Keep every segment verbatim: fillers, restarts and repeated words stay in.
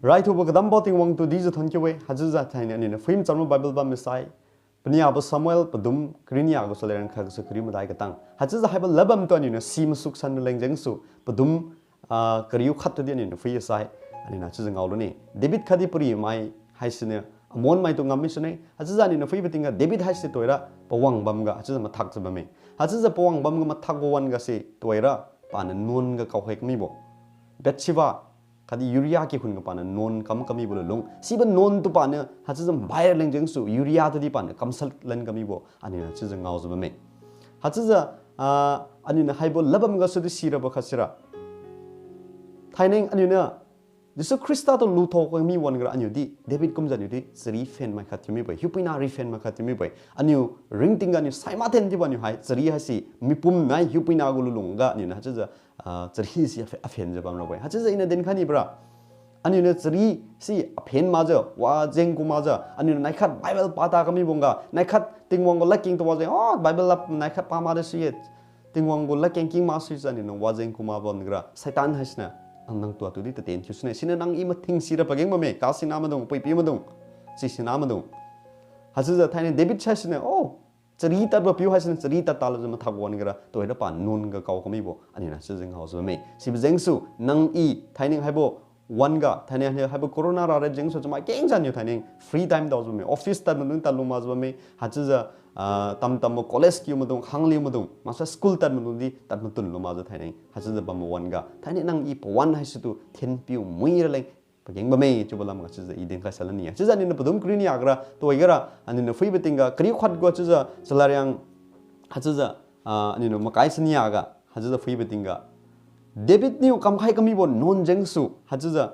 Raithubo kadambo Tingwang tu dijiu thonkiu-e, haichiujiu thainai aniuniu phui machambo Bible bam misai, paniabo Samuel padum kariu nia gasu lereng khat gasu kariu madai katang. Haichiujiu haibo ladbam tu aniuniu si masuk san raleng jengsu padum, ah, kariu khat tudi aniuniu phui sai, aniuniu haichiujiu ngaolu ne. David khatdi pari mai haisiniu Ammon maitu ngam misune. Haichiujiu aniuniu phuibo tingga David haise tuhoira pawang bamga haichiujiu mathakjiu bamme. Haichiujiu pawang bamga mathakbo wan-ga se tuhoira paniu nuan ga kaokhai kamibo Bathsheba khatdi Uriah kikhun ga paniu nuan kam kamibo lulung. Sibo nuan tu paniu haichiujiu bai raleng jengsu Uriah tudi paniu kamshat lan kamibo aniuniu haichiujiu ngaojiu bamme. Haichiujiu, ah, aniuniu haibo ladbam gasu di sirabo khat sira, thainai aniuniu Jesu Khrista tu luthao kami wan-ga ra aniudi David kumjiu aniudi chari phen mai khat thiu mibo-e, hiupuina ri phen mai khat thiu mibo-e. Aniu ringting ga aniu sai mathen chiubo aniu hai chari haise mipum nai hiupuina gu lulung ga aniuniu haichiujiu, ah, chari si aphe-, aphenjiu bamrabo-e. Haichiujiu iniu dinkhai nibora, aniuniu chari si aphen makjiu wajeng ku makjiu aniuniu naikhat Bible pata kamibo wan-ga, naikhat Tingwang gu ladkeng tu wajeng, oh, Bible lad naikhat pa makde sui-e, Tingwang gu ladkeng king mak suijiu aniuniu wajeng ku makbo wan-ga ra Satan haisiniu, ang nangtu atudi taten thiu sune, siniu nang-i mathing sira pageng bamme, kasina maidung, puipi maidung, sisina maidung. Haichiujiu thainai David haisiniu, oh, chari tadbo piu haisiniu chari tad talujiu mathak wan-ga ra tuhoira pa nuan ga kao kamibo aniuniu haichiujiu ngaojiu bamme. Sibo jengsu nang-i thainai haibo wan-ga, thainai haibo corona rare jengsu chamai kengjiu aniu thainai free time daojiu bamme, office tad maidung tadlu makjiu bamme, haichiujiu, ah, tamtambo college kiu maidung, khangliu maidung, maksai school tad maidung di tad matun lu makjiu thainai haichiujiu bambo wan-ga thainai nang-i pawan haisitu thenpiu mui raleng pageng bamme chiubo lamga chiujiu i dinkhai salan ni-e. Chiujiu aniuniu padum kariu nia ga ra tuhoiga ra aniuniu phuibo tingga kariu khat gu chiujiu chalariang, haichiujiu, ah, aniuniu makai sania ga haichiujiu phuibo tingga David niu kamkhai kamibo nuan jengsu haichiujiu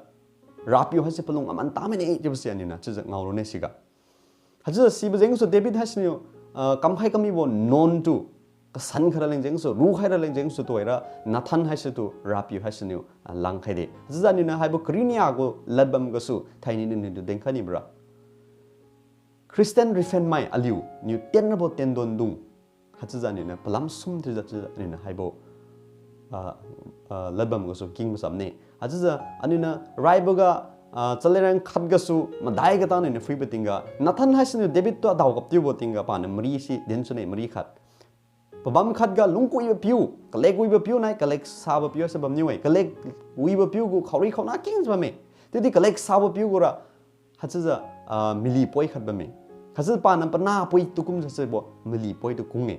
Rapiu haise palung aman tamine chiubo si aniuniu chiujiu ngaolu ne siga. Haichiujiu sibo jengsu David haisiniu, ah, kamkhai kamibo nuan tu kasan khai raleng jengsu, rukhai raleng jengsu tuhoira Nathan haisitu Rapiu haisiniu, ah, langkhaide. Haichiujiu aniuniu haibo kariu nia gu ladbam gasu thainai niuniu dinkhai nibora, Christian riphen mai aliu niu tenrabo tendondung haichiujiu aniuniu palam sum thiujiu chiujiu aniuniu haibo, ah, ah, ladbam gasu king machamne. Haichiujiu aniuniu raiboga, ah, chalariang khat gasu madai katang aniuniu phuibo tingga Nathan haisiniu David tu adao gaptiubo tingga paniu mari si dinsune, mari khat. Pabam khat ga lungkuibo piu, kalek wibo piu nai kalek sabo piu haise bamniu-e. Kalek wibo piu gu khaori khaona kengjiu bamme. Chiudi kalek sabo piu gu ra haichiujiu, ah, mily poi khat bamme. Haichiujiu paniu panah poi tu kumjiu sibo mily poi tu kung-e.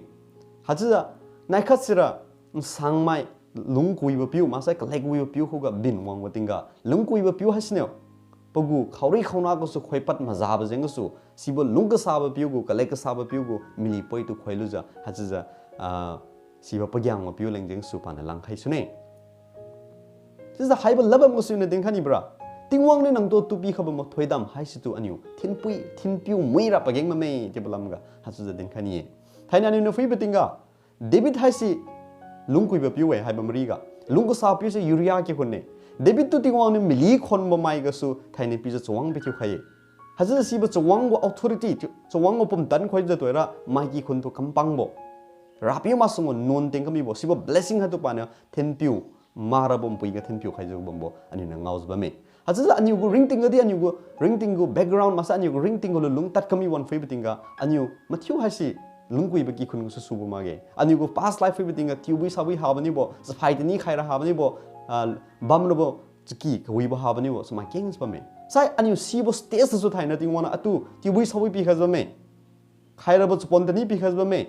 Haichiujiu naikhat sira nsangmai lungkuibo piu maksai kalek wibo piu khuga bin wangbo tingga lungkuibo piu haisiniu pagu khaori khaona gasu khoipad mazabo jeng gasu sibo lung kasabo piu gu, kalek kasabo piu gu mily poi tu khoilujiu haichiujiu, ah, sibo pagiangbo piu leng jengsu paniu langkhai sune. Chiujiu haibo ladbam gasu niu dinkhai nibora, Tingwang niu nangtu tu pikhabo mathoidam haisitu aniu thinpui, thinpiu muira pageng bamme chiubo lamga haichiujiu dinkhai ni-e. Thainai aniuniu phuibo tingga David haise lungkuibo piu-e haibo mariga. Lung kasa piuse Uriah kikhun-e. David tu Tingwang niu mily khonbo mai gasu thainai pijiu chawang pithiu khai-e. Haichiujiu sibo chawang gu authority, chawang gu pumtan khoijiu tuhoira mai kikhun tu kampangbo, Rapiu maksungbo nuan teng kamibo, sibo blessing haitu paniu thenpiu, marabo npuiga thenpiu khaijiu bambo aniuniu ngaojiu bamme. Haichiujiu aniu gu ringting gadi, aniu gu ringting gu background maksai aniu gu ringting gu lulung tad kami wan phuibo tingga aniu mathiu haise lungkuibo kikhun gasu subo makge. Aniu gu past life phuibo tingga tiubui sabui habo niubo, chaphai tani khaira habo niubo, ah, bamrabo chaky kawibo habo niubo chamai kengjiu bamme. Sai aniu sibo stage su thainai Tingwang niu atu tiubui sabui pikhaijiu bamme. Khairabo chapon tani pikhaijiu bamme.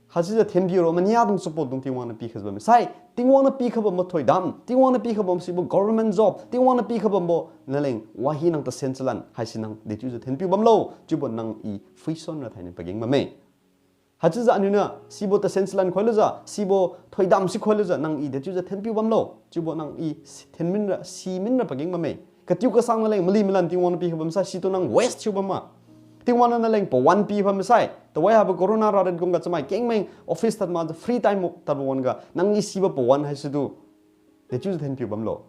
Haichiujiu thenpiu ro maniadung chapondung Tingwang niu pikhaijiu bamme. Sai Tingwang niu pikhabo mathoidam, Tingwang niu pikhabo sibo government job, Tingwang niu pikhabo naleng wahi nang tasen chalan haise nang dechiujiu thenpiu bamlo chiubo nang-i phuison ra thainai pageng bamme. Haichiujiu aniuniu sibo tasen chalan khoilujiu, sibo thoidam si khoilujiu nang-i dechiujiu thenpiu bamlo chiubo nang-i thenminra siminra pageng bamme. Katiu kasang naleng mali malan Tingwang niu pikhabo masai situ nang waste thiu bamma. Tingwang niu naleng pawan pi bam masai, tuhoi habo corona rarit kumga chamai kengmeng office tad makjiu free time tadbo wan-ga nang-i sibo pawan haisitu dechiujiu thenpiu bamlo.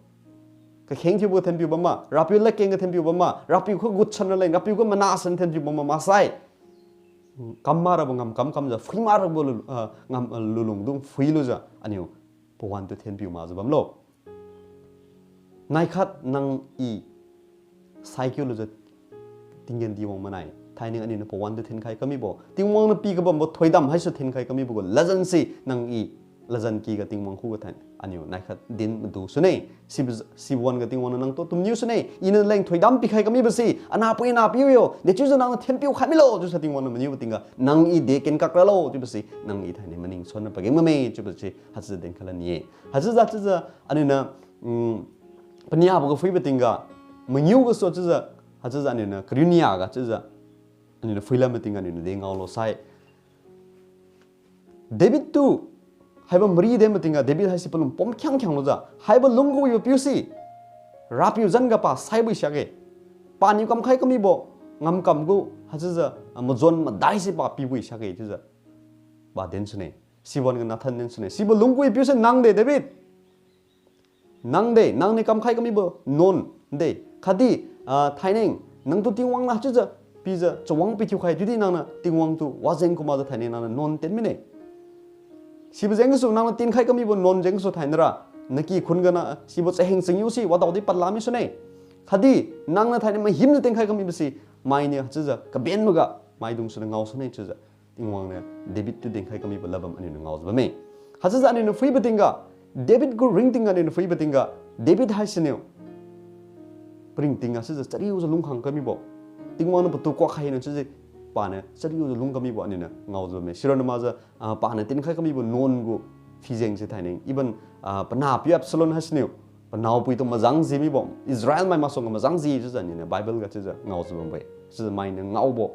Kakheng thiubo thenpiu bamma, Rapiu ladkeng ga thenpiu bamma, Rapiu khuga gutsan raleng, Rapiu khuga mana san thenpiu bamma maksai kam marabo ngam kam kamjiu, phui marabo lu-, ah, ngam, ah, lulungdung phuilujiu aniu pawan tu thenpiu makjiu bamlo. Naikhat nang i saikiu lujiu tinggen di wang manai. Thaineng aniu niu pawan tu thenkhai kamibo, Tingwang niu pi kabambo thoidam haise thenkhai kamibo gu ladjan se nang i ladjan kyga Tingwang khuga thaineng aniu naikhat din madu sune. Sibo, sibo wan-ga Tingwang niu nangtu tumniu sune. I niu leng thoidam pikhai kamibo se, anahpui nahpiu yo, dechiujiu nang niu thenpiu khai milo chiusa Tingwang niu maniubo tingga nang i de kenkak ralo chiubo se nang i thaineng maning suan ra pageng bamme chiubo se haichiujiu dinkhai la ni-e. Haichiujiu, haichiujiu aniu niu, um, paniabo ga phuibo tingga, mangiu gasu chiujiu, haichiujiu aniu niu kariu nia ga chiujiu aniu niu phuilam ma tingga aniu niu de ngaolo sai. David tu, haibo mari de ma tingga, David haise palung pom khiang khiang lujiu, haibo lung kawibo piu se, Rapiu zan ga pa saibo siakge. Paniu kamkhai kamibo, ngamkam gu, haichiujiu, ah, majuan madai se pa pibo siakge chiujiu pa din sune. Sibo wan-ga Nathan din sune. Sibo lung kawi piu se nang de, David. Nang de, nang niu kamkhai kamibo nuan de. Khatdi, ah, thaineng, nangtu Tingwang niu haichiujiu pijiu chawang pithiu khai, chiudi nang niu Tingwang tu wajeng kumakjiu thaineng nang niu nuan ten mine. Sibo jeng gasu nang niu tinkhai kamibo nuan jeng gasu thainara, naky khun ga na sibo chaheng changiu se wadaodi padla mi sune. Khatdi, nang niu thaineng mahimjiu tinkhai kamibo se, mainiu haichiujiu kabenboga maidung suniu ngao sune chiujiu Tingwang niu David tu dinkhai kamibo ladbam aniu niu ngaojiu bamme. Haichiujiu aniu niu phuibo tingga, David gu ringting aniu niu phuibo tingga, David haisiniu paringting ga chiujiu chariujiu lungkhang kamibo, Tingwang niu patu kuak khai niu chiujiu paniu chariujiu lung kamibo aniu niu ngaojiu bamme. Sironna makjiu, ah, paniu tinkhai kamibo nuan gu phijeng se thaineng, even, ah, panahpiu Absalom haisiniu panaopui tu majang ji mibo, Israel mai masuangga majang ji chiujiu aniu niu Bible ga chiujiu ngaojiu bambo-e. Chiujiu mainiu ngaobo,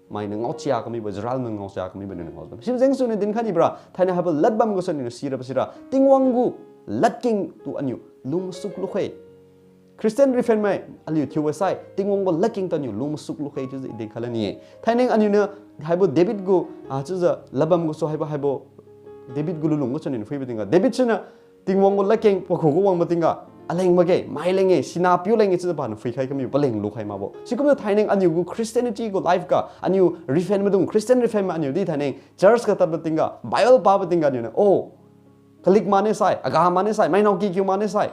mainiu ngaochia kamibo, Israel mai ngaochia kamibo aniu niu ngaojiu bam. Sibo jeng gasu niu dinkhai nibora, thaineng haibo ladbam gasu aniu niu sira pasira Tingwang gu ladkeng tu aniu lung masuk lukhe. Christian riphen mai aliu thiubo sai, Tingwang gu ladkeng tu aniu lung masuk lukhe chiujiu dinkhai la ni-e. Thaineng aniu niu haibo David gu, ah, chiujiu ladbam gasu haibo, haibo David gu lulung gasu aniu niu phuibo tingga, David siniu Tingwang gu ladkeng pakhu gu wangbo tingga, aleng makge, mai leng-e, sinapiu leng-e chiujiu paniu phuikhai kamibo paleng lukhai makbo. Sikumjiu thaineng aniu gu Christianity gu life ga, aniu riphen maidung, Christian riphen mai aniu di thaineng church ga tadbo tingga, Bible pabo tingga aniu niu, oh, kalik mane sai, aga mane sai, mainaoky kiu mane sai,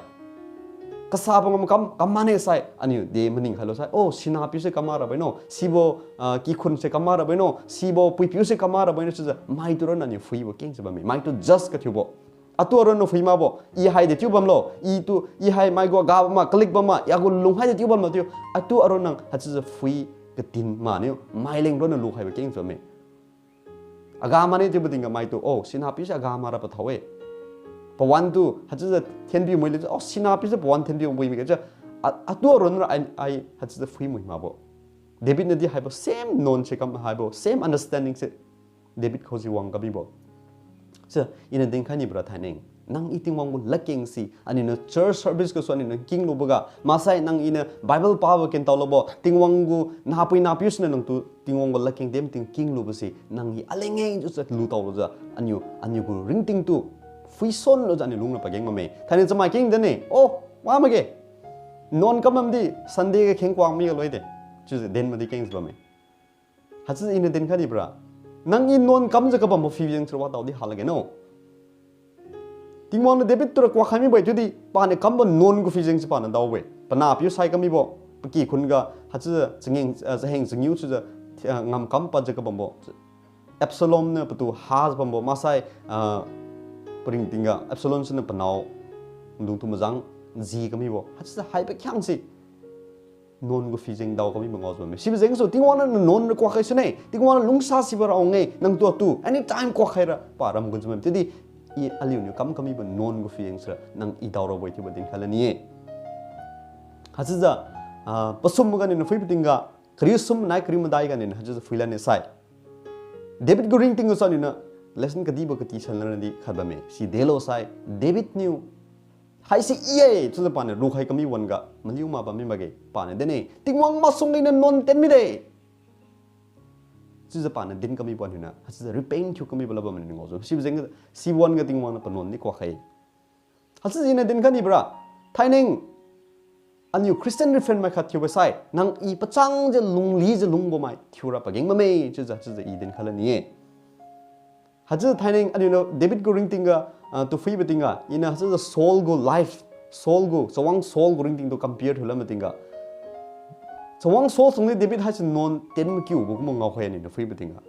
kasa pangam kam, kam mane sai, aniu de maning khailo sai, oh, sinapiu se kam mak rabo no, sibo, ah, kikhun se kam mak rabo no, sibo puipiu se kam mak rabo no, chiujiu maitu ronna aniu phuibo kengjiu bamme, maitu judge kathiubo. Atu aronna phui makbo, i hai dechiu bamlo, i tu, i hai maigu aga bam ma, kalik bam ma, i agu lung hai dechiu bamlo chiu, atu aronna haichiujiu phui katin maniu, mai leng ronna lukhaibo kengjiu bamme. Aga mane chiubo tingga maitu, oh, sinapiu se aga mak ra pathao-e. Pawan tu haichiujiu thenpiu mui le, oh, sinapiu se pawan thenpiu mui mi ga chiu, a, atu aronna ai, ai haichiujiu phui mui makbo. David niu di haibo same nuan se kam haibo, same understanding se David khusi wang kamibo. Chiu, iniu dinkhai nibora thaineng, nang i Tingwang gu ladkeng se, aniu niu church service gasu aniu niu kingluboga, maksai nang iniu Bible pabo kentao lubo, Tingwang gu nahpui nahpiu siniu nangtu Tingwang gu ladkeng dem ting kinglubo se, nang i aleng-e chiujiu lutao lujiu, aniu, aniu gu ringting tu phuison lujiu aniu lungra pageng bamme. Thaineng chamai keng dinne, oh, wa makge. Nuan kam bamdi Sunday ga kheng kuang miga loi de, chiujiu din madi kengjiu bamme. Haichiujiu iniu dinkhai nibora, nang i nuan kamjiu kabambo phijeng sira wadaodi halakge no. Tingwang niu David tura kuak khai mibo-e chiudi, paniu kambo nuan gu phijeng se paniu daobo-e. Panahpiu sai kamibo, paky khun ga haichiujiu changeng, ah, chaheng changiu chiujiu, ah, ngamkam padjiu kabambo, Absalom niu patu hajiu bambo, maksai, ah, paringting ga Absalom siniu panao dungtu majang ji kamibo, haichiujiu haibo khyang se nuan gu phijeng dao kamibo ngaojiu bamme. Sibo jeng gasu Tingwang niu nuan ra kuak khai sune, Tingwang niu lungsa sibo ra ong-e, nangtu atu anytime kuak khaira pa ram gunjiu bamme. Chiudi i aliuniu kam kamibo nuan gu phijeng sira nang i daorabo-e chiubo dinkhai la ni-e. Haichiujiu, ah, pasum ga aniu niu phuibo tingga, kariu sum nai kariu madai ga aniu niu haichiujiu phui la ni sai, David gu ringting gasu aniu niu lesson kadibo katisan lana di khat bamme. Si delo sai, David niu haise i-e chiujiu paniu lukhai kami wan-ga maliu ma bam mi makge, paniu dinne, Tingwang masuang iniu nuan ten mide chiujiu paniu din kamibo aniu niu haichiujiu repent thiu kamibo ladbam maniu ngaojiu. Sibo jeng, sibo wan-ga Tingwang niu panuan di kuak khai. Haichiujiu iniu dinkhai nibora, thaineng aniu Christian riphen mai khat thiubo sai, nang i pachangjiu lunglijiu lungbo mai thiura pageng bamme chiujiu, haichiujiu i dinkhai la ni-e. Haichiujiu thaineng aniu niu David gu ringting ga, ah, tu phuibo tingga, iniu haichiujiu Saul gu life Saul gu, chawang Saul gu ringting tu compare thiulan matingga, chawang Saul sungdi David haise nuan ten makiubo kumbo ngaokhai aniu niu phuibo tingga,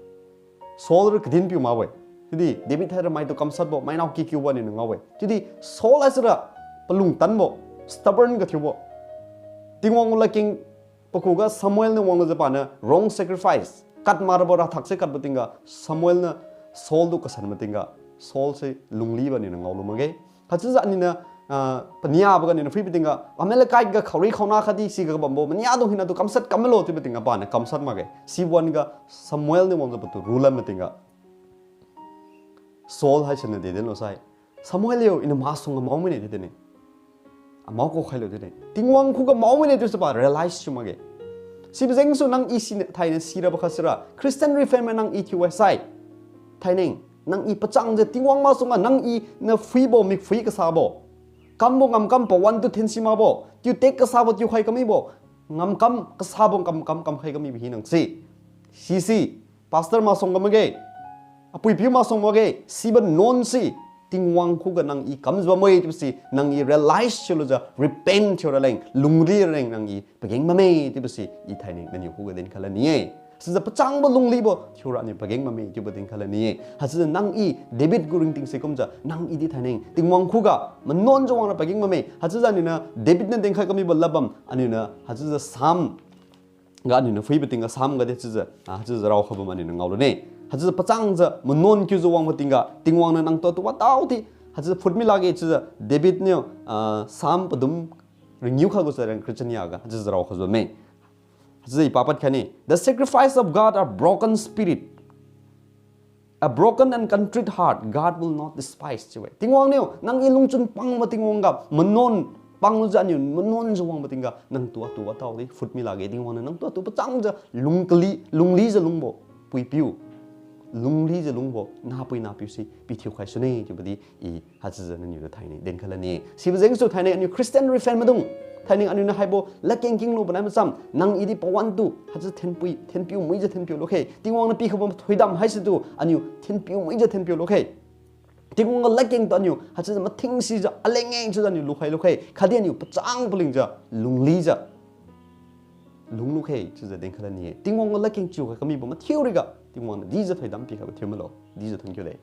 Saul ra kadin piu makbo-e. Chiudi David haira maitu kamshatbo, mainao kikiubo aniu niu ngao-e. Chiudi Saul haise ra palung tanbo, stubborn ga thiubo. Tingwang gu ladkeng pakhuga Samuel niu wanglujiu paniu wrong sacrifice kat mak rabo ra thakse katbo tingga, Samuel niu Saul tu kasan matingga, Saul se lunglibo aniu niu ngaolu makge. Haichiujiu aniu niu, ah, paniabo ga aniu niu phuibo tingga, Amalekite ga khaori khaona khatdi siga kabambo maniadung hinatu kamshat kam milo chiubo tingga paniu kamshat makge. Sibo wan-ga Samuel niu wangjiu patu rulan matingga, Saul haise niu dedinlo sai, Samuel yo, iniu masuangga mao mine chiu dine. Amao ku khailo chiu dine. Tingwang khuga mao mine chiusi pa realize thiu makge. Sibo jengsu nang i si thainai sirabo khat sira, Christian ripen mai nang i thiu-e sai, thainai nang i pachangjiu Tingwang masuangga nang i niu phuibo mikphui kasabo, kambo ngamkam pawan tu thensi makbo, tiutek kasabo tiukhai kamibo, ngamkam kasabo ngamkam kamkhai kamibo hinase, sise pastor masuangga makge, apuipiu masuang makge, sibo nuan se Tingwang khuga nang i kamjiu bamme chiubo se nang i realize thiulujiu repent thiu raleng, lungri raleng nang i pageng bamme chiubo se i thainai naniu khuga dinkhai lani-e. Haichiujiu pachangbo lunglibo thiura aniu pageng bamme chiubo dinkhai lani-e. Haichiujiu nang i David gu ringting se kumjiu nang i di thainai Tingwang khuga manuanjiu wangra pageng bamme. Haichiujiu aniu niu David niu dinkhai kamibo ladbam aniu niu haichiujiu Psalm ga aniu niu phuibo tingga Psalm ga di haichiujiu, ah, haichiujiu raokhai bam aniu niu ngaolune. Haichiujiu pachangjiu manuan kiujiu wangbo tingga Tingwang niu nangtu atu wadaodi haichiujiu phutmi lakge chiujiu David niu, ah, Psalm padum ringiu khatgu chareng Christian yaga haichiujiu raokhai bamme. Haichiujiu i papad khaine, the sacrifice of God are broken spirit, a broken and contrite heart God will not despise chiu-e. Tingwang niu nang i lungchun pangbo Tingwang ga manuan panglujiu aniu manuanjiu wangbo tingga nangtu atu wadaodi phutmi lakge. Tingwang niu nangtu atu pachangjiu lungkali, lunglijiu lungbo puipiu, lunglijiu lungbo nahpui nahpiu se pithiukhai sune chiubo di i haichiujiu naniu tu thainai dinkhai lani-e. Sibo jengsu thainai aniu Christian ripen maidung, thainai aniu niu haibo ladkeng kinglu panai macham nang i di pawan tu haichiujiu thenpui, thenpiu muijiu thenpiu lukhe. Tingwang niu pikhaibo thoidam haisitu aniu thenpiu muijiu thenpiu lukhe. Tingwang ladkeng tu aniu haichiujiu mathingsijiu aleng-e chiujiu aniu lukhai lukhe. Khatdi aniu pachang palingjiu lunglijiu lung lukhe chiujiu dinkhai lani-e. Tingwang gu ladkeng chiukhai kamibo mathiu riga Tingwang niu dijiu thoidam pikhaibo thiu milo. Dijiu thon kiu le.